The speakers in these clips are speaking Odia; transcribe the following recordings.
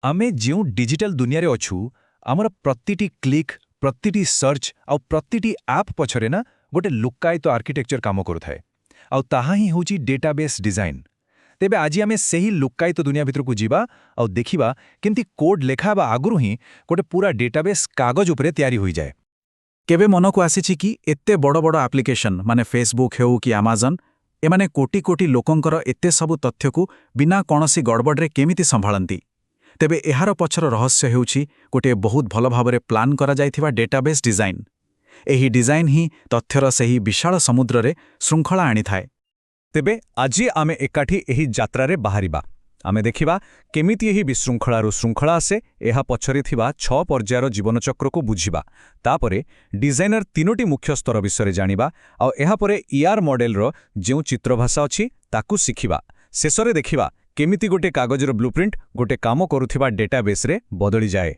ଆମେ ଯେଉଁ ଡିଜିଟାଲ ଦୁନିଆରେ ଅଛୁ, ଆମର ପ୍ରତିଟି କ୍ଲିକ୍, ପ୍ରତିଟି ସର୍ଚ୍ଚ ଆଉ ପ୍ରତିଟି ଆପ୍ ପଛରେ ନା ଗୋଟେ ଲୁକ୍କାୟିତ ଆର୍କିଟେକ୍ଚର କାମ କରୁଥାଏ। ଆଉ ତାହା ହିଁ ହେଉଛି ଡେଟାବେସ୍ ଡିଜାଇନ୍। ତେବେ ଆଜି ଆମେ ସେହି ଲୁକ୍କାୟିତ ଦୁନିଆ ଭିତରକୁ ଯିବା ଆଉ ଦେଖିବା କେମିତି କୋଡ୍ ଲେଖା ହେବା ଆଗରୁ ହିଁ ଗୋଟେ ପୁରା ଡେଟାବେସ୍ କାଗଜ ଉପରେ ତିଆରି ହୋଇଯାଏ। କେବେ ମନକୁ ଆସିଛି କି, ଏତେ ବଡ଼ ବଡ଼ ଆପ୍ଲିକେସନ୍, ମାନେ ଫେସବୁକ୍ ହେଉ କି ଆମାଜନ୍, ଏମାନେ କୋଟି କୋଟି ଲୋକଙ୍କର ଏତେ ସବୁ ତଥ୍ୟକୁ ବିନା କୌଣସି ଗଡ଼ବଡ଼ରେ କେମିତି ସମ୍ଭାଳନ୍ତି? ତେବେ ଏହାର ପଛର ରହସ୍ୟ ହେଉଛି ଗୋଟିଏ ବହୁତ ଭଲ ଭାବରେ ପ୍ଲାନ୍ କରାଯାଇଥିବା ଡେଟାବେସ୍ ଡିଜାଇନ୍। ଏହି ଡିଜାଇନ୍ ହିଁ ତଥ୍ୟର ସେହି ବିଶାଳ ସମୁଦ୍ରରେ ଶୃଙ୍ଖଳା ଆଣିଥାଏ। ତେବେ ଆଜି ଆମେ ଏକାଠି ଏହି ଯାତ୍ରାରେ ବାହାରିବା। ଆମେ ଦେଖିବା କେମିତି ଏହି ବିଶୃଙ୍ଖଳାରୁ ଶୃଙ୍ଖଳା ଆସେ, ଏହା ପଛରେ ଥିବା ଛଅ ପର୍ଯ୍ୟାୟର ଜୀବନଚକ୍ରକୁ ବୁଝିବା। ତାପରେ ଡିଜାଇନର ତିନୋଟି ମୁଖ୍ୟ ସ୍ତର ବିଷୟରେ ଜାଣିବା ଆଉ ଏହାପରେ ଇଆର୍ ମଡେଲର ଯେଉଁ ଚିତ୍ରଭାଷା ଅଛି, ତାକୁ ଶିଖିବା। ଶେଷରେ ଦେଖିବା କେମିତି ଗୋଟେ କାଗଜର ବ୍ଲୁପ୍ରିଣ୍ଟ ଗୋଟେ କାମ କରୁଥିବା ଡେଟାବେସ୍ରେ ବଦଳିଯାଏ।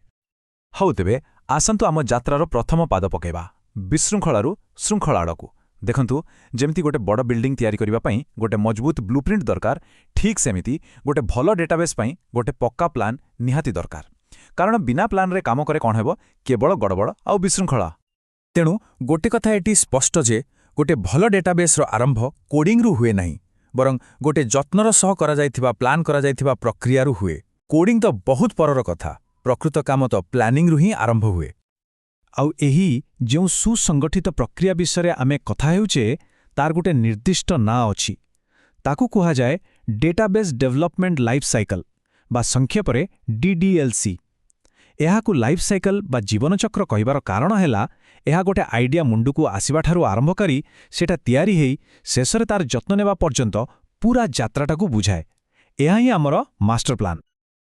ହଉ ତେବେ ଆସନ୍ତୁ, ଆମ ଯାତ୍ରାର ପ୍ରଥମ ପାଦ ପକାଇବା ବିଶୃଙ୍ଖଳାରୁ ଶୃଙ୍ଖଳା ଆଡ଼କୁ। ଦେଖନ୍ତୁ, ଯେମିତି ଗୋଟେ ବଡ଼ ବିଲ୍ଡିଂ ତିଆରି କରିବା ପାଇଁ ଗୋଟେ ମଜବୁତ ବ୍ଲୁପ୍ରିଣ୍ଟ ଦରକାର, ଠିକ୍ ସେମିତି ଗୋଟେ ଭଲ ଡେଟାବେସ୍ ପାଇଁ ଗୋଟେ ପକ୍କା ପ୍ଲାନ୍ ନିହାତି ଦରକାର। କାରଣ ବିନା ପ୍ଲାନ୍ରେ କାମ କଲେ କ'ଣ ହେବ? କେବଳ ଗଡ଼ବଡ଼ ଆଉ ବିଶୃଙ୍ଖଳା। ତେଣୁ ଗୋଟେ କଥା ଏଠି ସ୍ପଷ୍ଟ ଯେ ଗୋଟେ ଭଲ ଡେଟାବେସ୍ର ଆରମ୍ଭ କୋଡ଼ିଂରୁ ହୁଏ ନାହିଁ, ବରଂ ଗୋଟେ ଯତ୍ନର ସହ କରାଯାଇଥିବା, ପ୍ଲାନ୍ କରାଯାଇଥିବା ପ୍ରକ୍ରିୟାରୁ ହୁଏ। କୋଡ଼ିଂ ତ ବହୁତ ପରର କଥା, ପ୍ରକୃତ କାମ ତ ପ୍ଲାନିଂରୁ ହିଁ ଆରମ୍ଭ ହୁଏ। ଆଉ ଏହି ଯେଉଁ ସୁସଂଗଠିତ ପ୍ରକ୍ରିୟା ବିଷୟରେ ଆମେ କଥା ହେଉଛେ, ତାର ଗୋଟେ ନିର୍ଦ୍ଦିଷ୍ଟ ନାଁ ଅଛି। ତାକୁ କୁହାଯାଏ ଡେଟାବେସ୍ ଡେଭଲପମେଣ୍ଟ ଲାଇଫ୍ ସାଇକେଲ ବା ସଂକ୍ଷେପରେ ଡିଡିଏଲ୍ସି। ଏହାକୁ ଲାଇଫ୍ ସାଇକେଲ ବା ଜୀବନଚକ୍ର କହିବାର କାରଣ ହେଲା, ଏହା ଗୋଟେ ଆଇଡିଆ ମୁଣ୍ଡକୁ ଆସିବାଠାରୁ ଆରମ୍ଭ କରି ସେଟା ତିଆରି ହେଇ ଶେଷରେ ତାର ଯତ୍ନ ନେବା ପର୍ଯ୍ୟନ୍ତ ପୁରା ଯାତ୍ରାଟାକୁ ବୁଝାଏ। ଏହା ହିଁ ଆମର ମାଷ୍ଟର ପ୍ଲାନ୍।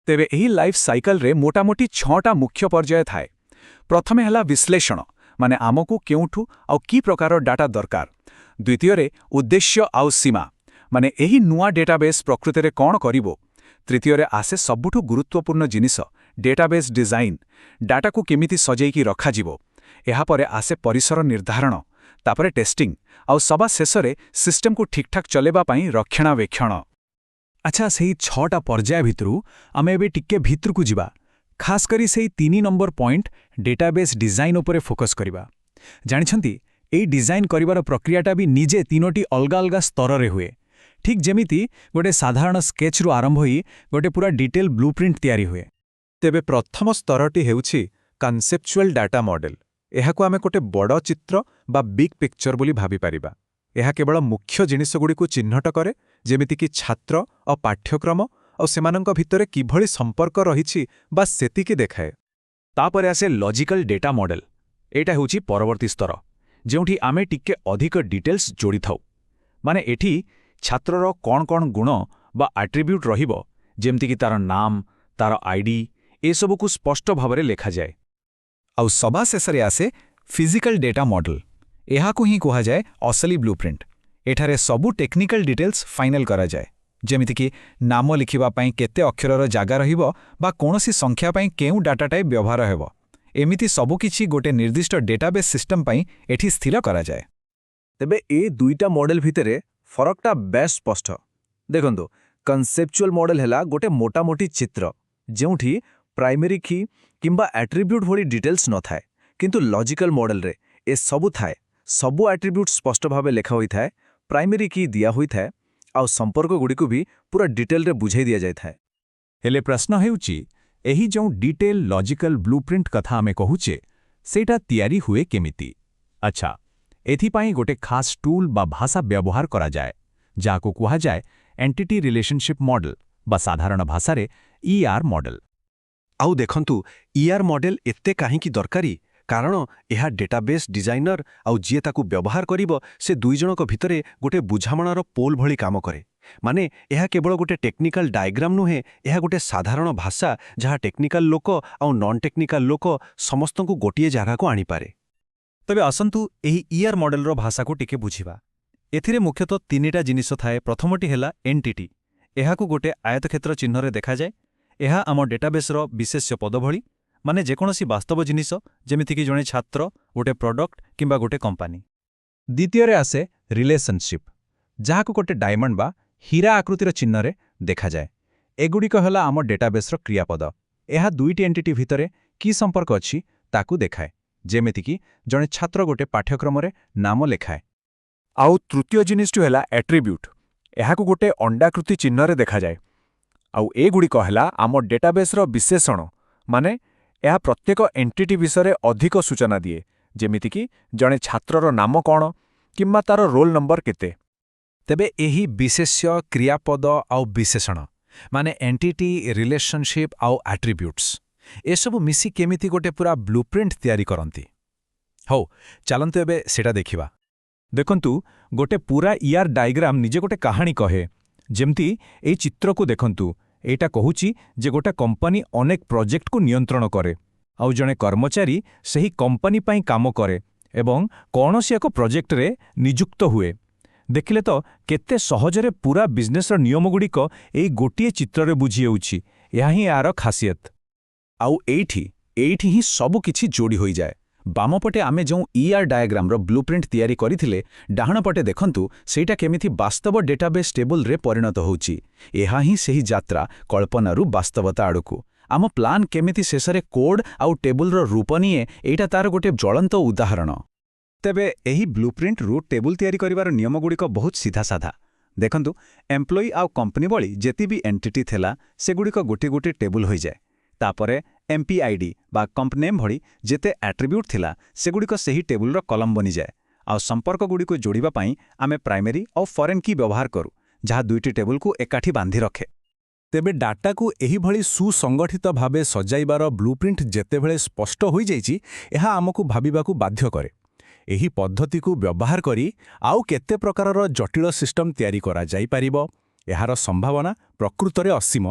ତେବେ ଏହି ଲାଇଫ୍ ସାଇକେଲରେ ମୋଟାମୋଟି ଛଅଟା ମୁଖ୍ୟ ପର୍ଯ୍ୟାୟ ଥାଏ। ପ୍ରଥମେ ହେଲା ବିଶ୍ଳେଷଣ, ମାନେ ଆମକୁ କେଉଁଠୁ ଆଉ କି ପ୍ରକାର ଡାଟା ଦରକାର। ଦ୍ୱିତୀୟରେ ଉଦ୍ଦେଶ୍ୟ ଆଉ ସୀମା, ମାନେ ଏହି ନୂଆ ଡେଟାବେସ୍ ପ୍ରକୃତରେ କ'ଣ କରିବ। ତୃତୀୟରେ ଆସେ ସବୁଠୁ ଗୁରୁତ୍ୱପୂର୍ଣ୍ଣ ଜିନିଷ, ଡେଟାବେସ୍ ଡିଜାଇନ୍, ଡାଟାକୁ କେମିତି ସଜେଇକି ରଖାଯିବ। ଏହାପରେ ଆସେ ପରିସର ନିର୍ଦ୍ଧାରଣ, ତାପରେ ଟେଷ୍ଟିଂ ଆଉ ସବା ଶେଷରେ ସିଷ୍ଟମକୁ ଠିକ୍ଠାକ୍ ଚଲେଇବା ପାଇଁ ରକ୍ଷଣାବେକ୍ଷଣ। ଆଚ୍ଛା, ସେଇ ଛଅଟା ପର୍ଯ୍ୟାୟ ଭିତରୁ ଆମେ ଏବେ ଟିକେ ଭିତରକୁ ଯିବା। ଖାସ୍ କରି ସେଇ 3 ନମ୍ବର ପଏଣ୍ଟ, ଡେଟାବେସ୍ ଡିଜାଇନ୍ ଉପରେ ଫୋକସ୍ କରିବା। ଜାଣିଛନ୍ତି, ଏଇ ଡିଜାଇନ୍ କରିବାର ପ୍ରକ୍ରିୟାଟା ବି ନିଜେ ତିନୋଟି ଅଲଗା ଅଲଗା ସ୍ତରରେ ହୁଏ, ଠିକ୍ ଯେମିତି ଗୋଟେ ସାଧାରଣ ସ୍କେଚ୍ରୁ ଆରମ୍ଭ ହୋଇ ଗୋଟେ ପୁରା ଡିଟେଲ୍ ବ୍ଲୁପ୍ରିଣ୍ଟ ତିଆରି ହୁଏ। ତେବେ ପ୍ରଥମ ସ୍ତରଟି ହେଉଛି କନସେପଚୁଆଲ ଡାଟା ମଡେଲ। ଏହାକୁ ଆମେ ଗୋଟେ ବଡ଼ ଚିତ୍ର ବା ବିଗ୍ ପିକ୍ଚର ବୋଲି ଭାବିପାରିବା। ଏହା କେବଳ ମୁଖ୍ୟ ଜିନିଷଗୁଡ଼ିକୁ ଚିହ୍ନଟ କରେ, ଯେମିତିକି ଛାତ୍ର ଓ ପାଠ୍ୟକ୍ରମ ଆଉ ସେମାନଙ୍କ ଭିତରେ କିଭଳି ସମ୍ପର୍କ ରହିଛି, ବାସ୍ ସେତିକି ଦେଖାଏ। ତାପରେ ଆସେ ଲଜିକାଲ ଡେଟା ମଡେଲ। ଏଇଟା ହେଉଛି ପରବର୍ତ୍ତୀ ସ୍ତର, ଯେଉଁଠି ଆମେ ଟିକେ ଅଧିକ ଡିଟେଲ୍ସ ଯୋଡ଼ିଥାଉ। ମାନେ ଏଠି ଛାତ୍ରର କ'ଣ କ'ଣ ଗୁଣ ବା ଆଟ୍ରିବ୍ୟୁଟ୍ ରହିବ, ଯେମିତିକି ତାର ନାମ, ତାର ଆଇଡି, ଏସବୁକୁ ସ୍ପଷ୍ଟ ଭାବରେ ଲେଖାଯାଏ। ଆଉ ସବା ଶେଷରେ ଆସେ ଫିଜିକାଲ ଡେଟା ମଡେଲ। ଏହାକୁ ହିଁ କୁହାଯାଏ ଅସଲି ବ୍ଲୁପ୍ରିଣ୍ଟ। ଏଠାରେ ସବୁ ଟେକ୍ନିକାଲ ଡିଟେଲ୍ସ ଫାଇନାଲ କରାଯାଏ, ଯେମିତିକି ନାମ ଲେଖିବା ପାଇଁ କେତେ ଅକ୍ଷରର ଜାଗା ରହିବ ବା କୌଣସି ସଂଖ୍ୟା ପାଇଁ କେଉଁ ଡାଟା ଟାଇପ୍ ବ୍ୟବହାର ହେବ। ଏମିତି ସବୁକିଛି ଗୋଟେ ନିର୍ଦ୍ଦିଷ୍ଟ ଡେଟାବେସ୍ ସିଷ୍ଟମ ପାଇଁ ଏଠି ସ୍ଥିର କରାଯାଏ। ତେବେ ଏ ଦୁଇଟା ମଡେଲ ଭିତରେ ଫରକଟା ବେଶ୍ ସ୍ପଷ୍ଟ। ଦେଖନ୍ତୁ, କନସେପଚୁଆଲ ମଡେଲ ହେଲା ଗୋଟେ ମୋଟାମୋଟି ଚିତ୍ର, ଯେଉଁଠି ପ୍ରାଇମେରୀ କି କିମ୍ବା ଆଟ୍ରିବ୍ୟୁଟ୍ ଭଳି ଡିଟେଲ୍ସ ନଥାଏ। କିନ୍ତୁ ଲଜିକାଲ ମଡେଲରେ ଏସବୁ ଥାଏ। ସବୁ ଆଟ୍ରିବ୍ୟୁଟ୍ ସ୍ପଷ୍ଟ ଭାବେ ଲେଖା ହୋଇଥାଏ, ପ୍ରାଇମେରୀ କି ଦିଆ ହୋଇଥାଏ ଆଉ ସମ୍ପର୍କଗୁଡ଼ିକୁ ବି ପୁରା ଡିଟେଲରେ ବୁଝାଇ ଦିଆଯାଇଥାଏ। ହେଲେ ପ୍ରଶ୍ନ ହେଉଛି, ଏହି ଯେଉଁ ଡିଟେଲ୍ ଲଜିକାଲ ବ୍ଲୁପ୍ରିଣ୍ଟ କଥା ଆମେ କହୁଛେ, ସେଇଟା ତିଆରି ହୁଏ କେମିତି? ଆଚ୍ଛା, ଏଥିପାଇଁ ଗୋଟେ ଖାସ୍ ଟୁଲ୍ ବା ଭାଷା ବ୍ୟବହାର କରାଯାଏ, ଯାହାକୁ କୁହାଯାଏ ଏଣ୍ଟିଟି ରିଲେସନସିପ୍ ମଡେଲ ବା ସାଧାରଣ ଭାଷାରେ ଇଆର୍ ମଡେଲ। ଆଉ ଦେଖନ୍ତୁ, ଇଆର୍ ମଡେଲ ଏତେ କାହିଁକି ଦରକାରୀ? କାରଣ ଏହା ଡେଟାବେସ୍ ଡିଜାଇନର ଆଉ ଯିଏ ତାକୁ ବ୍ୟବହାର କରିବ, ସେ ଦୁଇ ଜଣଙ୍କ ଭିତରେ ଗୋଟେ ବୁଝାମଣାର ପୋଲ ଭଳି କାମ କରେ। ମାନେ ଏହା କେବଳ ଗୋଟେ ଟେକ୍ନିକାଲ ଡାଇଗ୍ରାମ ନୁହେଁ, ଏହା ଗୋଟେ ସାଧାରଣ ଭାଷା, ଯାହା ଟେକ୍ନିକାଲ ଲୋକ ଆଉ ନନ୍ ଟେକ୍ନିକାଲ ଲୋକ ସମସ୍ତଙ୍କୁ ଗୋଟିଏ ଜାଗାକୁ ଆଣିପାରେ। ତେବେ ଆସନ୍ତୁ, ଏହି ଇଆର୍ ମଡେଲର ଭାଷାକୁ ଟିକେ ବୁଝିବା। ଏଥିରେ ମୁଖ୍ୟତଃ ତିନିଟା ଜିନିଷ ଥାଏ। ପ୍ରଥମଟି ହେଲା ଏଣ୍ଟିଟି। ଏହାକୁ ଗୋଟେ ଆୟତକ୍ଷେତ୍ର ଚିହ୍ନରେ ଦେଖାଯାଏ। ଏହା ଆମ ଡେଟାବେସ୍ର ବିଶେଷ୍ୟ ପଦ ଭଳି, ମାନେ ଯେକୌଣସି ବାସ୍ତବ ଜିନିଷ, ଯେମିତିକି ଜଣେ ଛାତ୍ର, ଗୋଟେ ପ୍ରଡକ୍ଟ କିମ୍ବା ଗୋଟେ କମ୍ପାନୀ। ଦ୍ୱିତୀୟରେ ଆସେ ରିଲେସନସିପ୍, ଯାହାକୁ ଗୋଟେ ଡାଇମଣ୍ଡ ବା ହୀରା ଆକୃତିର ଚିହ୍ନରେ ଦେଖାଯାଏ। ଏଗୁଡ଼ିକ ହେଲା ଆମ ଡେଟାବେସ୍ର କ୍ରିୟାପଦ। ଏହା ଦୁଇଟି ଏଣ୍ଟିଟି ଭିତରେ କି ସମ୍ପର୍କ ଅଛି ତାକୁ ଦେଖାଏ, ଯେମିତିକି ଜଣେ ଛାତ୍ର ଗୋଟେ ପାଠ୍ୟକ୍ରମରେ ନାମ ଲେଖାଏ। ଆଉ ତୃତୀୟ ଜିନିଷଟି ହେଲା ଆଟ୍ରିବ୍ୟୁଟ୍। ଏହାକୁ ଗୋଟେ ଅଣ୍ଡାକୃତି ଚିହ୍ନରେ ଦେଖାଯାଏ। ଆଉ ଏଗୁଡ଼ିକ ହେଲା ଆମ ଡେଟାବେସ୍ର ବିଶେଷଣ, ମାନେ ଏହା ପ୍ରତ୍ୟେକ ଏଣ୍ଟିଟି ବିଷୟରେ ଅଧିକ ସୂଚନା ଦିଏ, ଯେମିତିକି ଜଣେ ଛାତ୍ରର ନାମ କ'ଣ କିମ୍ବା ତାର ରୋଲ୍ ନମ୍ବର କେତେ। ତେବେ ଏହି ବିଶେଷ୍ୟ, କ୍ରିୟାପଦ ଆଉ ବିଶେଷଣ, ମାନେ ଏଣ୍ଟିଟି, ରିଲେସନସିପ୍ ଆଉ ଆଟ୍ରିବ୍ୟୁଟ୍ସ, ଏସବୁ ମିଶି କେମିତି ଗୋଟେ ପୁରା ବ୍ଲୁପ୍ରିଣ୍ଟ ତିଆରି କରନ୍ତି, ହଉ ଚାଲନ୍ତୁ ଏବେ ସେଇଟା ଦେଖିବା। ଦେଖନ୍ତୁ, ଗୋଟେ ପୁରା ଇଆର୍ ଡାଇଗ୍ରାମ ନିଜେ ଗୋଟେ କାହାଣୀ କହେ। ଯେମିତି ଏଇ ଚିତ୍ରକୁ ଦେଖନ୍ତୁ। ଏଇଟା କହୁଛି ଯେ ଗୋଟେ କମ୍ପାନୀ ଅନେକ ପ୍ରୋଜେକ୍ଟକୁ ନିୟନ୍ତ୍ରଣ କରେ, ଆଉ ଜଣେ କର୍ମଚାରୀ ସେହି କମ୍ପାନୀ ପାଇଁ କାମ କରେ ଏବଂ କୌଣସି ଏକ ପ୍ରୋଜେକ୍ଟରେ ନିଯୁକ୍ତ ହୁଏ। ଦେଖିଲେ ତ, କେତେ ସହଜରେ ପୁରା ବିଜନେସ୍ର ନିୟମଗୁଡ଼ିକ ଏଇ ଗୋଟିଏ ଚିତ୍ରରେ ବୁଝିହେଉଛି। ଏହା ହିଁ ଏହାର ଖାସିୟତ। ଆଉ ଏଇଠି ହିଁ ସବୁକିଛି ଯୋଡ଼ି ହୋଇଯାଏ। ବାମପଟେ ଆମେ ଯେଉଁ ଇଆର୍ ଡାୟାଗ୍ରାମର ବ୍ଲୁପ୍ରିଣ୍ଟ ତିଆରି କରିଥିଲେ, ଡାହାଣପଟେ ଦେଖନ୍ତୁ ସେଇଟା କେମିତି ବାସ୍ତବ ଡେଟାବେସ୍ ଟେବୁଲରେ ପରିଣତ ହେଉଛି। ଏହା ହିଁ ସେହି ଯାତ୍ରା, କଳ୍ପନାରୁ ବାସ୍ତବତା ଆଡ଼କୁ। ଆମ ପ୍ଲାନ୍ କେମିତି ଶେଷରେ କୋଡ୍ ଆଉ ଟେବୁଲର ରୂପ ନିଏ, ଏଇଟା ତାର ଗୋଟେ ଜ୍ୱଳନ୍ତ ଉଦାହରଣ। ତେବେ ଏହି ବ୍ଲୁପ୍ରିଣ୍ଟରୁ ଟେବୁଲ ତିଆରି କରିବାର ନିୟମଗୁଡ଼ିକ ବହୁତ ସିଧାସାଧା। ଦେଖନ୍ତୁ, ଏମ୍ପ୍ଲୟି ଆଉ କମ୍ପାନୀ ଭଳି ଯେତେ ବି ଏଣ୍ଟିଟି ଥିଲା, ସେଗୁଡ଼ିକ ଗୋଟିଏ ଗୋଟିଏ ଟେବୁଲ ହୋଇଯାଏ। ତାପରେ ଏମ୍ପିଆଇଡି ବା କମ୍ପନେମ୍ ଭଳି ଯେତେ ଆଟ୍ରିବ୍ୟୁଟ୍ ଥିଲା, ସେଗୁଡ଼ିକ ସେହି ଟେବୁଲର କଲମ ବନିଯାଏ। ଆଉ ସମ୍ପର୍କଗୁଡ଼ିକୁ ଯୋଡ଼ିବା ପାଇଁ ଆମେ ପ୍ରାଇମେରୀ ଆଉ ଫରେନ୍ କି ବ୍ୟବହାର କରୁ, ଯାହା ଦୁଇଟି ଟେବୁଲକୁ ଏକାଠି ବାନ୍ଧି ରଖେ। ତେବେ ଡାଟାକୁ ଏହିଭଳି ସୁସଂଗଠିତ ଭାବେ ସଜାଇବାର ବ୍ଲୁପ୍ରିଣ୍ଟ ଯେତେବେଳେ ସ୍ପଷ୍ଟ ହୋଇଯାଇଛି, ଏହା ଆମକୁ ଭାବିବାକୁ ବାଧ୍ୟ କରେ, ଏହି ପଦ୍ଧତିକୁ ବ୍ୟବହାର କରି ଆଉ କେତେ ପ୍ରକାରର ଜଟିଳ ସିଷ୍ଟମ ତିଆରି କରାଯାଇପାରିବ। ଏହାର ସମ୍ଭାବନା ପ୍ରକୃତରେ ଅସୀମ।